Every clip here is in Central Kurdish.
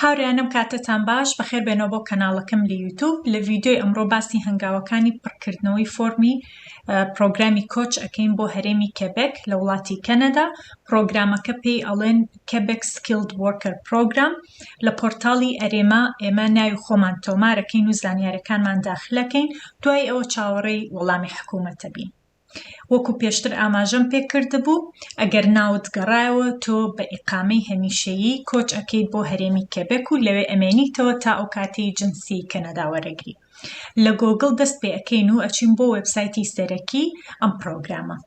هاورێیانم کاتتان باش بەخێر بێنەوە بۆ کەناڵەکەم لە یوتوب لە ڤیدیۆی ئەمڕۆ باسی هەنگاوەکانی پڕکردنەوەی فۆرمی پرۆگرامی کۆچ ئەکەین بۆ هەرێمی کێبێک لە وڵاتی کەنەدا پرۆگرامەکە پێی ئەڵێن Quebec Skilled Worker Program لە پۆرتاڵی ئەرێما ئێمە ناوی خۆمان تۆمارەکەین و زانیارەکانمان داخلەکەین دوای ئەوە چاوەڕێی وەڵامی حکوومەتە بین وەکو پێشتر ئاماژەم پێکردبوو ئەگەر ناوت گەڕایەوە تۆ بە ئیقامەی هەمیشەیی کۆچ ئەکەیت بۆ هەرێمی کێبێک و لەوێ ئەمێنیتەوە تا ئەو کاتەی جنسی کەنەدا وەرەگری. لە گۆگڵ دەست پێ ئەکەین و ئەچین بۆ وێبسایتی سەرەکی ئەم پڕۆگرامە.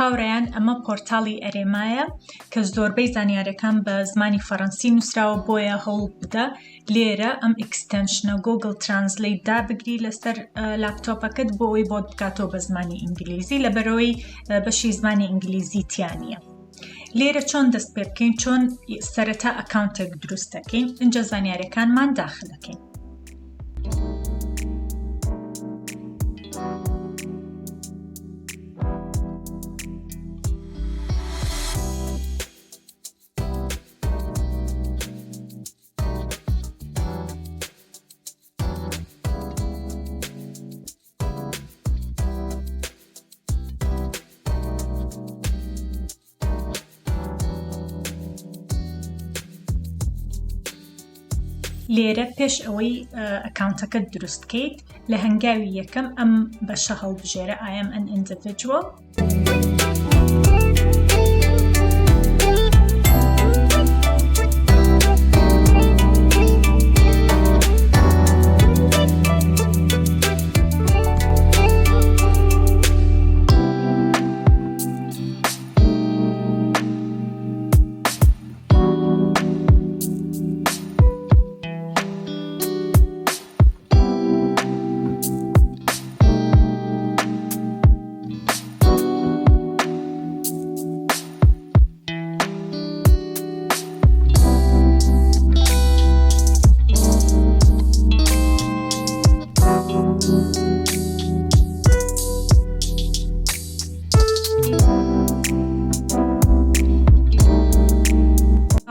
هاوڕێیان ئەمە پۆرتاڵی ئەرێمایە کە زۆربەی زانیارەکان بە زمانی فەڕەنسی نووسراوە بۆیە هەوڵ بدە لێرە ئەم extension ە Google Translate دابگری لەسەر لاپتۆپەکەت بۆ ئەوەی بۆت بکاتەوە بە زمانی ئینگلیزی لەبەرەوەی بەشی زمانی ئینگلیزی تیانە لێرە چۆن دەست پێ بکەین چۆن سەرەتا account ێک دروست دەکەین ئینجا زانیارەکانمان داخل دەکەین. لێرە پێش ئەوەی account ەکەت دروست بکەیت لە هەنگاوی یەکەم ئەم بەشە هەڵبژێرە I am an individual.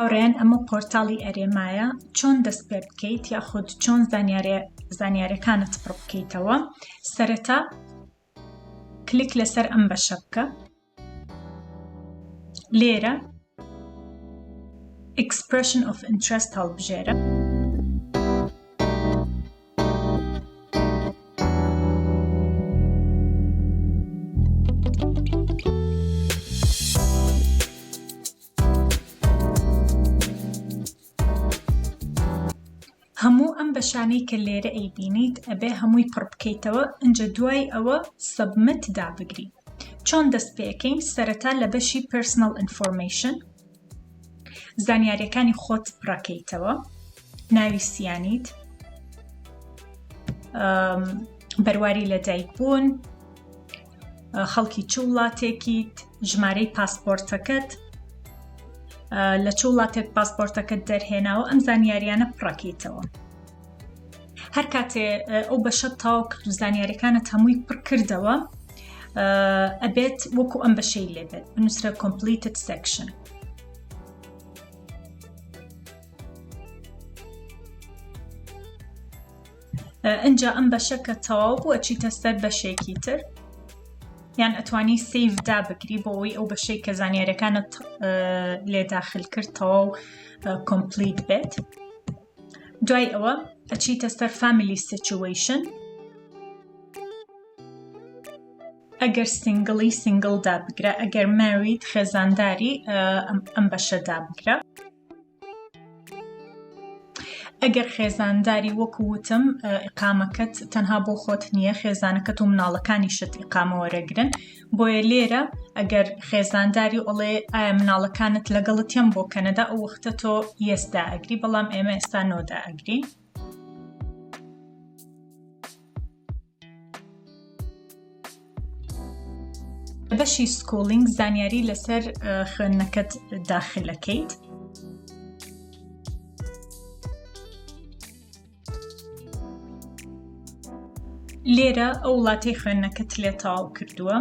هاوڕێیان ئەمە پۆرتاڵی ئەرێمایە چۆن دەست پێ بکەیت یاخود چۆن زانیارەکانت پڕ بکەیتەوە سەرەتا کلیک لەسەر ئەم بەشە بکە لێرە Expression of Interest هەڵبژێرە. هەموو ئەم بەشانەی کە لێرە ئەیبینیت ئەبێ هەمووی پڕ بکەیتەوە ئینجا دوای ئەوە submit دابگری چۆن دەست پێکەین سەرەتا لە بەشی personal information زانیاریەکانی خۆت پڕەکەیتەوە ناوی سیانیت بەرواری لەدایک بوون خەڵکی چ وڵاتێکیت ژمارەی پاسپۆرتەکەت لە چ وڵاتێک پاسپۆرتەکەت دەرهێناوە ئەم زانیاریانە پڕەکەیتەوە هەر کاتێ ئەو بەشە تاو کرد و زانیاریەکانت هەمووی پڕ کردەوە ئەبێت وەکو ئەم بەشەی لێبێت بنووسرە completed section ئینجا ئەم بەشە کە تەواو بوو ئەچیتە سەر بەشێکی تر یان ئەتوانی save دابگری بۆ ئەوەی ئەو بەشەی کە زانیاریەکانت لێ داخل کرد تەواو complete بێت دوای ئەوە ئەچیتە سەر family situation ئەگەر single ی single دابگرە ئەگەر married خێزانداری ئەم بەشە دابگرە. ئەگەر خێزانداری وەکو وتم ئیقامەکەت تەنها بۆ خۆت نییە خێزانەکەت و مناڵەکانیشت ئیقامە وەرەگرن بۆیە لێرە ئەگەر خێزانداری ئەڵێ ئایا مناڵەکانت لەگەڵت یەم بۆ کەنەدا ئەو وەختە تۆ yes دائەگری بەڵام ئێمە ئێستا no دائەگرین. لە بەشی schooling زانیاری لەسەر خوێندنەکەت داخلەکەیت. لێرە ئەو وڵاتەی خوێندنەکەت لێ تەواو کردووە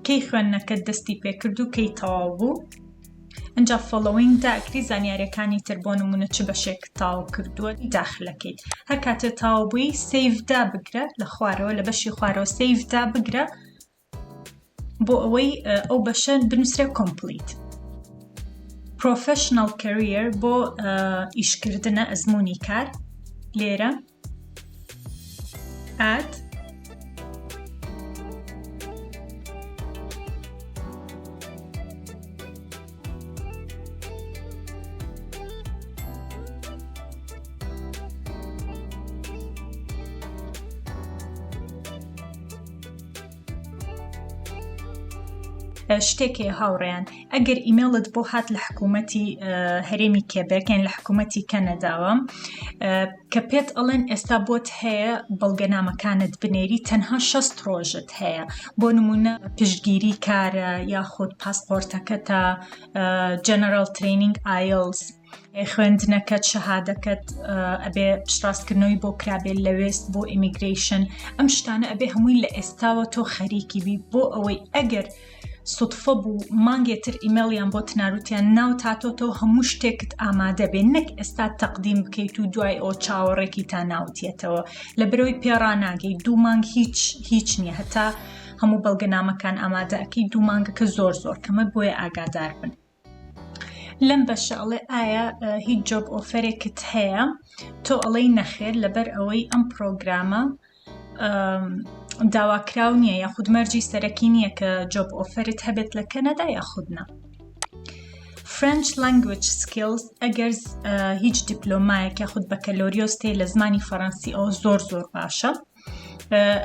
کەی خوێندنەکەت دەستی پێکرد و کەی تەواو بوو ئەجا following داکری زانیاریەکانی تر بۆ نمونە چ بەشێک تاو کردووە داخلەکەیت هەر کاتێ تاو بووی save دا بگرە لە خوارەوە لە بەشی خوارەوە save دا بگرە بۆ ئەوەی ئەو بەشە بنووسرێ complete professional career بۆ ئیشکردنە ئەزمموی کار لێرە add شتێک هەیە هاوڕێیان ئەگەر ئیمێڵت بۆ هات لە حکوومەتی هەرێمی کێبێک یان لە حکوومەتی کەنەداوە کە پێت ئەڵێن ئێستا بۆت هەیە بەڵگەنامەکانت بنێری تەنها 6 ڕۆژت هەیە بۆ نمونە پشتگیری کارە یاخود پاسپۆرتەکەتە general training IELTS خوێندنەکەت شەهادەکەت ئەبێ پشتڕاستکردنەوەی بۆ کرابێت لە وێست بۆ immigration ئەم شتانە ئەبێ هەمووی لە ئێستاوە تۆ خەریکی بی بۆ ئەوەی ئەگەر سوتفە بوو مانگێ تر ئیمێڵیان بۆ تناروتیان ناو تاتۆتەوە هەموو شتێکت ئامادە بێ نەک ئێستا تەقدیم بکەیت و دوای ئەو چاوەڕێکی تا ناوتیەتەوە لە برەوەی پێڕاناگەی دوو مانگ هیچ هیچ نییە هەتا هەموو بەڵگەنامەکان ئامادە ئەکەی دوو مانگەکە زۆر زۆر کەمە بۆیە ئاگادار بن. لەم بەشە ئەڵێ ئایا هیچ job offer ێکت هەیە تۆ ئەڵێی نەخێر لەبەر ئەوەی ئەم پرۆگرامە داواکراو نییە یاخود مەرجی سەرەکی نییە کە job offer ت هەبێت لە کەنەدا یاخود نا French language skills ئەگەر هیچ دیپلۆمایەک یاخود بەکەلۆریۆس تێ لە زمانی فەڕەنسی ئەوە زۆر زۆر باشە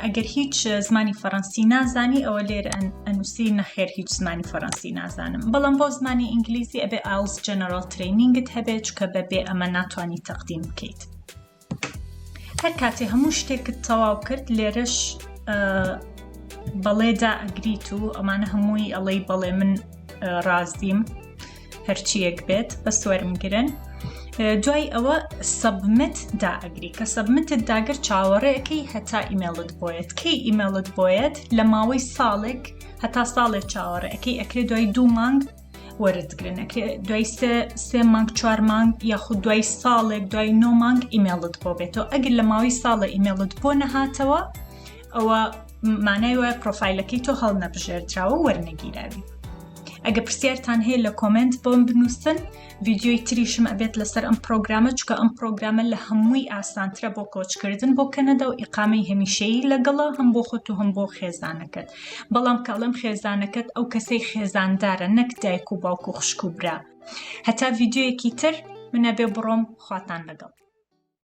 ئەگەر هیچ زمانی فەڕەنسی نازانی ئەوە لێرە ئەنووسی نەخێر هیچ زمانی فەڕەنسی نازانم بەڵام بۆ زمانی ئینگلیزی ئەبێ IELTS general training ت هەبێت چکە بەبێ ئەمە ناتوانانی تەقدیم بکەیت هەر کاتێ هەموو شتێکت تەواو کرد لێرەش بەڵێدا ئەگریت و ئەمانە هەمووی ئەڵەی بەڵێ من ڕازیم هەرچیەک بێت بەس وەرمگرن دوای ئەوە submit دائەگری کە submit ت داگر چاوەڕێەکەی هەتا ئیمێڵت بۆیەت کەی ئیمێڵت بۆیەت لە ماوەی ساڵێک هەتا ساڵێک چاوەڕێەکەی ئەکرێ دوای دوو مانگ وەرتگرن ئەکرێ دوای سێ مانگ چوار مانگ یاخود دوای ساڵێک دوای نۆ مانگ ئیمێڵت بۆ بێتەوە ئەگەر لە ماوەی ساڵە ئیمێڵت بۆ نەهاتەوە ئەوە مانای وایە پرۆفایلەکەی تۆ هەڵنەبژێردراوە وەرنەگیراوی ئەگە پرسیارتان هەیە لە comment بۆم بنووسن ڤیددیۆی تریشم ئەبێت لەسەر ئەم پرۆگرامە چکە ئەم پرۆگرامە لە هەمووی ئاسانترە بۆ کۆچکردن بۆ کەنەدا و ئیقامەی هەمیشەیی لەگەڵە هەم بۆ خۆت و هەم بۆ خێزانەکەت بەڵام کاڵم خێزانەکەت ئەو کەسەی خێزاندارە نەک دایک و باوک و خوشک و برا هەتا ڤیددیویەکی تر منە بێ بڕۆم خواتان لەگەڵ.